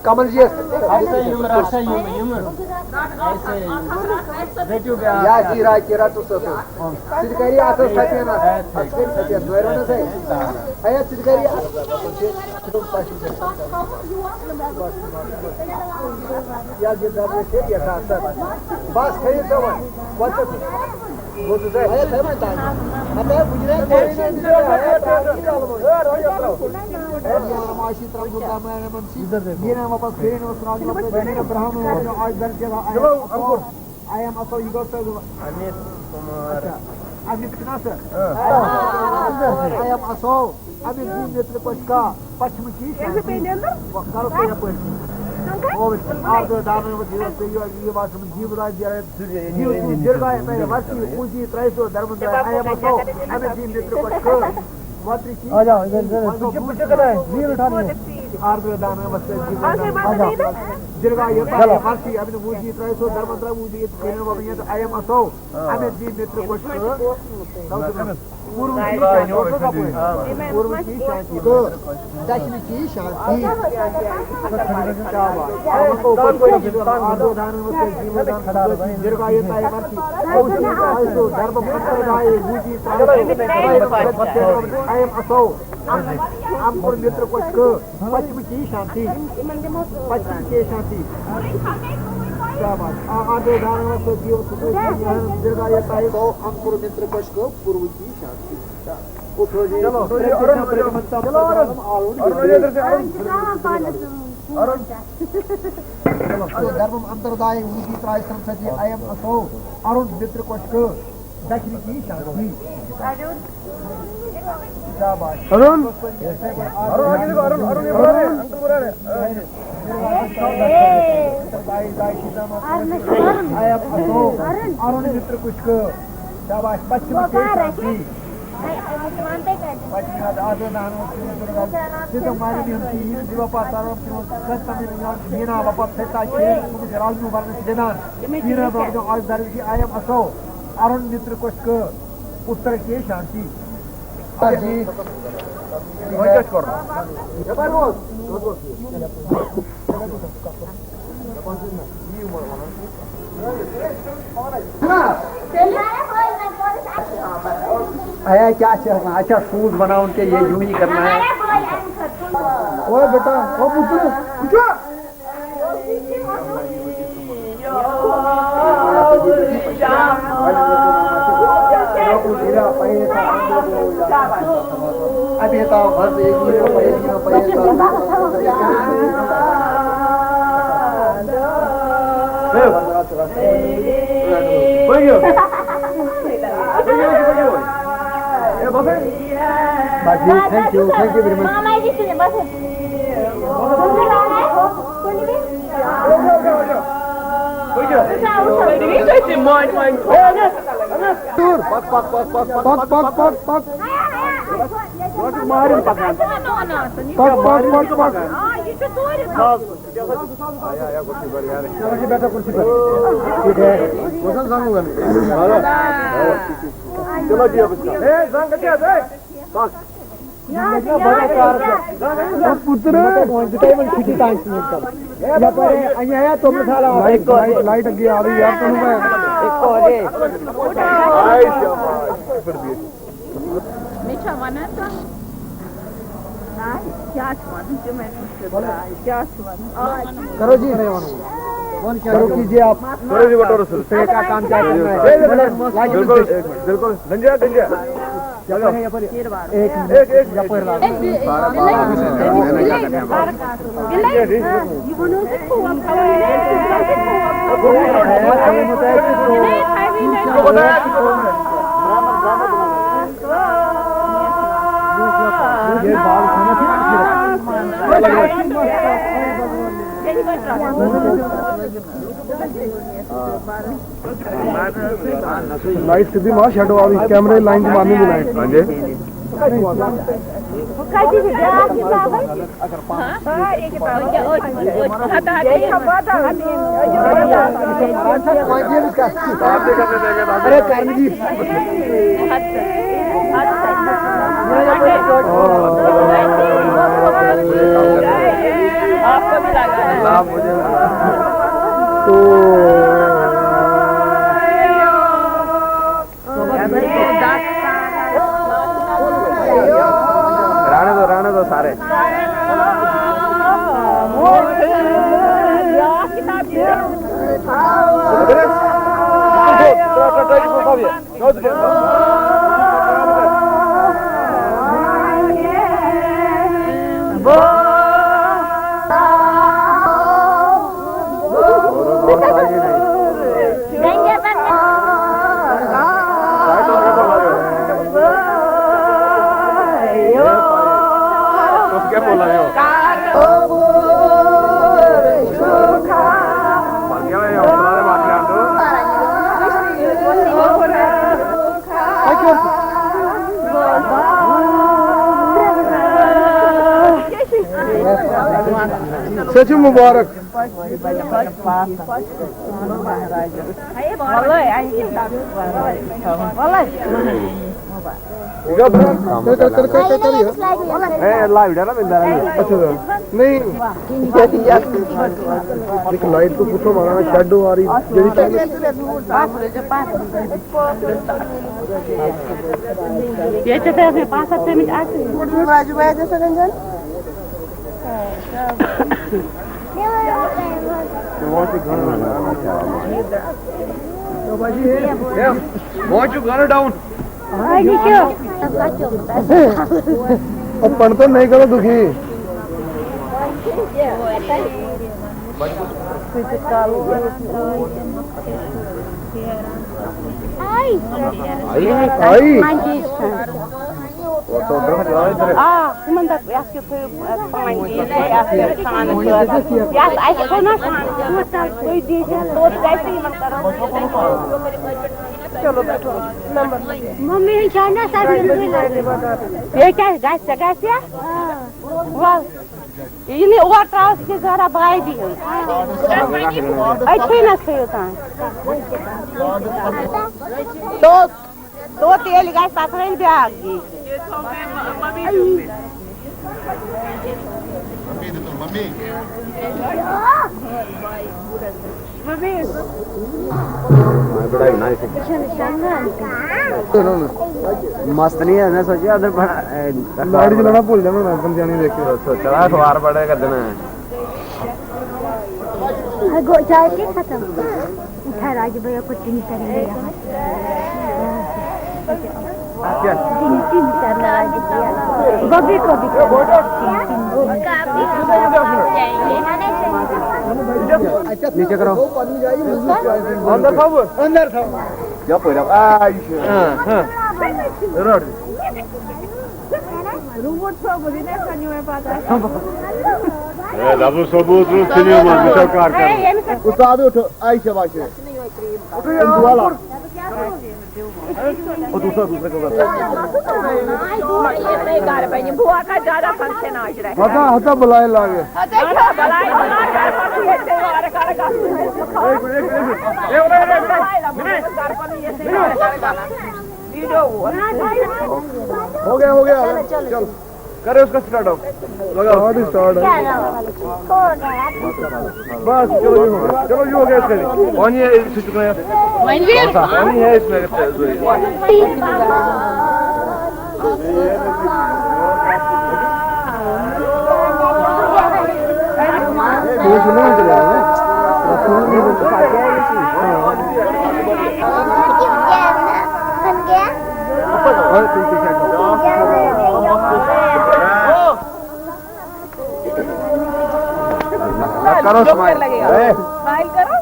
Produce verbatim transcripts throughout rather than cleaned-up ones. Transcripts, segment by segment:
کمل جی یس۔ ایسے یِم رٹھ سا یِم، یِم۔ ایسے یِم۔ رٔٹِو بیٛاکھ۔ یا زیٖرا کِرا تہٕ سۄ سۄ۔ سُہ تہِ کَرِ اَتھس سَفیدَس۔ اَتھ کَرِ سَفید، دورِ وَنَس ہے۔ ہے، سُہ تہِ کَرِ اَتھ۔ یا زیٖرا چھِ یَتھ اَتھس۔ بس، تھٲیِو سا وۄنۍ۔ وۄنۍ چھُ بوزُو سا۔ ہے، تھٲیِو وۄنۍ تام۔ ہتا، بہٕ چھُس ہے، تھٲیِو وۄنۍ تام۔ ہے، تھٲیِو وۄنۍ تام۔ ہے، تھٲیِو وۄنۍ تام۔ ہے، تھٲیِو وۄنۍ تام۔ میرا واپس پھیرنے والا سراج واپس میرا برہم واپس آج در کے آیا۔ چلو، انکر۔ آیا ہم اصل یہِ گوٚو سُہ۔ امیت کمار۔ اچھا، امیت چھُنا سُہ؟ آیا ہم اصل، امیت جی متر پچھ کا، پچھ میں کی شانتی۔ وۄنۍ کرو تُہۍ یپٲرۍ کِنۍ۔ اور آردو دانو وتی وقت یہِ، یہِ باسان جیٖو راج جی۔ جیٖو جی جرگاہے پہلے ورسی، پوٗنٛجی ترٛایہِ سو درمن ترٛایہِ، آیا ہم اصل، امیت جی متر پچھ کا۔ وترِ کی۔ آ جاؤ، ادھر، ادھر، ویٖل اٹھانے۔ آردو دانو وتی جیٖو راج۔ آ جاؤ۔ جرگاہ یہِ پہلے ورسی، امیت پوٗنٛجی ترٛایہِ سو درمن ترٛایہِ، پوٗنٛجی یہِ کٔرِن وۄنۍ یہِ آیا ہم اصل۔ امیت جی متر پچھ کا۔ پوٗروٕچ کی شانتی، پوٗروٕچ کی شانتی، دَچھنٕچ کی شانتی۔ شاباش۔ دربم اندر گائے، بوٗزی ترٛایہِ۔ آیا ہم اصل۔ انکر متر پچھ کا۔ پچھ میں کی شانتی۔ پچھ میں کی شانتی۔ شاباش۔ آ، آ، دے دھارن وسو دیو سو۔ درگاہ یہ تائی کو انکر متر پچھ کا، پوٗروٕچ کی شانتی۔ اٹھو جی۔ چلو۔ چلو، ارن، ارن، ارن، ارن۔ دربم اندر دائے، وزی ترائے سم سجی، آیا ہم اصل۔ ارن متر پچھ کا۔ دَچھنٕچ کی شانتی۔ شاباش۔ ارن۔ ارن، ارن، ارن، ارن، ارن۔ ارن متر پچھ کا۔ شاباش، پچھ میں کی شانتی۔ پچھ میں آدھے دہن۔ دینا باپا سیتا شیر، تم سے راجو ورن دینا۔ دینا باپا آج درجی آیا ہم اصل۔ ارن متر پچھ کا۔ اتر کی شانتی۔ جی۔ وۄنۍ کیٛاہ چھُ کرُن؟ ایا کیٛاہ چھِ آسان؟ اَتہِ چھا سوٗز بَناوُن کِنہٕ یہِ یوٗنی کرنا ہے؟ او بیٹا، او پُتر، وٕچھو۔ پٔکِو۔ پٔکِو، پٔکِو، پٔکِو۔ ہے، بَس ہے۔ بَس جی، thank you، thank you very much۔ ماما جی، تُلِو، بَس۔ پٔکِو۔ پٔکِو۔ پَک، پَک، پَک، پَک۔ پَک، پَک، پَک، پَک۔ پُترٕ۔ وۄنۍ چھُ تۄہہِ وۄنۍ چھُٹی تام ژھٕنُن تَتھ۔ یَپٲرۍ اَنہِ ہا توٚملہٕ سالہٕ آب۔ لایٹ، لایٹ، لایٹ گٔے آبٕے یَتھ تُلُن وۄنۍ۔ مےٚ چھا وَنان تۄہہِ؟ نہ، کیٛاہ چھُ وَنُن؟ تِمَے چھِ خبر، آے، کیٛاہ چھُ وَنُن؟ آے۔ کرو جی، کرو کیجیے آپ۔ کرو جی، بٹور سر۔ صحیح کا کام کیا کرنا ہے؟ بالکل، بالکل۔ گنجا، گنجا۔ یپٲرۍ، یپٲرۍ۔ ایک منٹ۔ ایک، ایک۔ یپٲرۍ لاگ۔ لائٹ سیدھی مار شیڈو والی، کیمرے لائن کی مارنی بھی لائٹ۔ ہاں جی۔ ارے کرنگی۔ آپ کو بھی لگا ہے۔ اللہ مجھے تو رہنے دو، رہنے دو سارے۔ سُہ چھُ مُبارک۔ اے، لائیو ڈالا بندہ رہا۔ اچھا سر۔ نہیں۔ ایک لائٹ کو پوچھو مانا شیڈو آ رہی۔ ییٚتہِ چھِ تۄہہِ آسان پانٛژھ ہَتھ تھٲومٕتۍ اَکھ۔ وۄنۍ چھُ گَرٕ ڈاوُن۔ اب پڑھتا نہیں کرو دکھی۔ آئی۔ آ، تِمن دَپ، یَتھ کیُتھ تھٲیِو، پانہٕ تہِ یہِ تھٲیِو، اَتھ کیٛاہ چھِ سانَس سۭتۍ۔ یَتھ اَسہِ چھُ نہ سانَس سۭتۍ، تُہۍ دیٖزیو توٚت گژھِ یِمَن کَرُن۔ چلو بیٹھو۔ نمبر۔ ممی ہٕنٛز چھےٚ نہ سَر ییٚتہِ آسہِ گژھِ، ژےٚ گژھِ یا؟ وَل، یہِ نہٕ اور ترٛاوَتھ کہِ ذرا بایدی ہٕنٛز۔ أتھی نہ تھٲیِو تام۔ توٚت۔ توٚت ییٚلہِ گژھِ، تَتھ وَنہِ بیٛاکھ جی۔ مست نہیں ہے، میں سوچا ادھر بڑا، اے، گاڑی چلانا بھول جانا نا، بندیاں نہیں دیکھے۔ تو چلا، اخبار پڑھے کر دینا ہے۔ گو-، چائے کے ختم؟ اٹھا راجو بھیا کو ٹین کریں گے یہاں۔ ٹین، ٹین کرنا راجو بھیا۔ ببی کو بھی کرنا۔ نیچے کرو۔ اندر تھاو۔ اندر تھاو۔ یپٲرۍ آو۔ آ، یہِ چھُ۔ ہاں، ہاں۔ رَٹ۔ روٗد تھوٚومُت، یہِ نَے چھَنہٕ یِوان پَتہ۔ ہے، دَپُن ثوبوٗت روٗد ژھٕنِو منٛز، وٕچھو کَر کَرو۔ اُستاد اُٹھو، آیہِ شاباش۔ اُٹھو یار۔ دوٗسرا، دوٗسرا کَمرٕ۔ ہتا، ہتا بلاے لاگے۔ ہو گیا، ہو گیا۔ چل۔ کرو اس کا سٹارٹ آف۔ لگاؤ۔ سٹارٹ ہے۔ بس، چلو، یہِ ہو گیا۔ چلو، یہِ ہو گیا اس کا۔ وۄنۍ یہِ، یہِ چھُ چُکنایا۔ وۄنۍ یہِ۔ وۄنۍ یہِ ہے اس میں۔ کرو سمائل۔ اے۔ سمائل کرو۔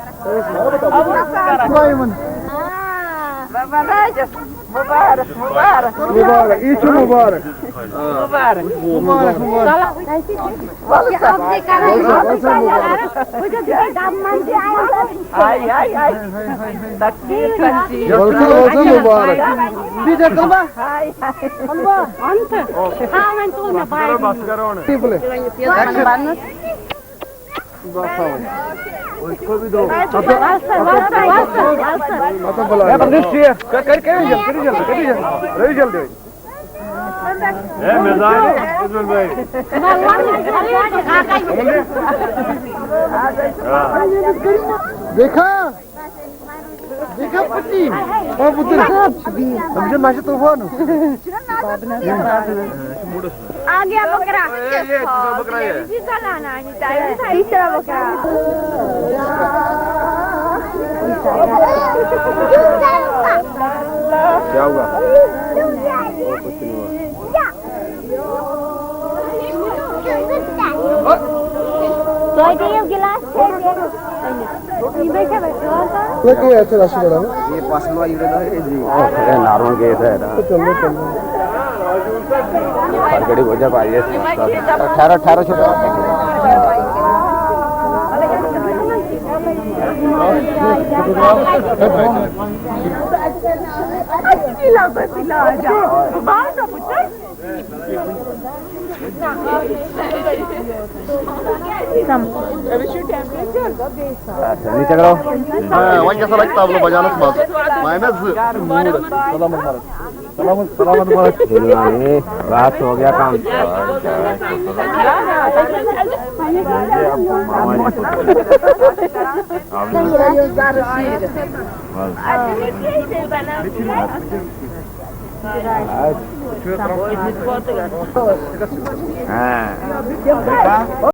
مبارک، مبارک۔ مبارک، یہِ چھُ مبارک۔ مبارک۔ مبارک، مبارک۔ آے، آے، آے۔ تکلیف، تکلیف۔ ولسا، ولسا مبارک۔ ہاے، ہاے۔ بس، بس، بس۔ اے، بندش ٹھیک۔ کر، کر، کٔرِو جلدی، کٔرِو جلدی، کٔرِو جلدی۔ ہے، مےٚ زانہِ عزمُل بھائی۔ دیکھا؟ دیکھا پتی؟ او بدر۔ ہم سے ماشا طوفان۔ آ گیا بکرا۔ یہ، یہ، یہ بکرا ہے۔ جی، چلانا ہے، تیسرا بکرا۔ کیا ہوا؟ کچھ نہیں ہوا۔ تۄہہِ دِیِو گِلاس کھیٚتھ۔ یہِ بیٚیہِ کیٛاہ بَنہِ؟ ژٕ وَن تہٕ۔ تُہۍ کیٛاہ چھِو اَسہِ وَنان؟ یہ پسند والی ہے جی۔ اے، نارمل گیٹ ہے نا۔ چلو، چلو۔ ہر گھڑی ہو جائے بھائی، یہ ٹھہرو، ٹھہرو، چھوٹا۔ اچھا، نیچے کرو۔ ہاں، وۄنۍ کیٛاہ سا لگہِ طبلہٕ بجاونس مزٕ؟ وۄنۍ مےٚ زٕ۔ سلامت، سلامت، سلامت۔ رات ہو گیا کام۔ ہاں۔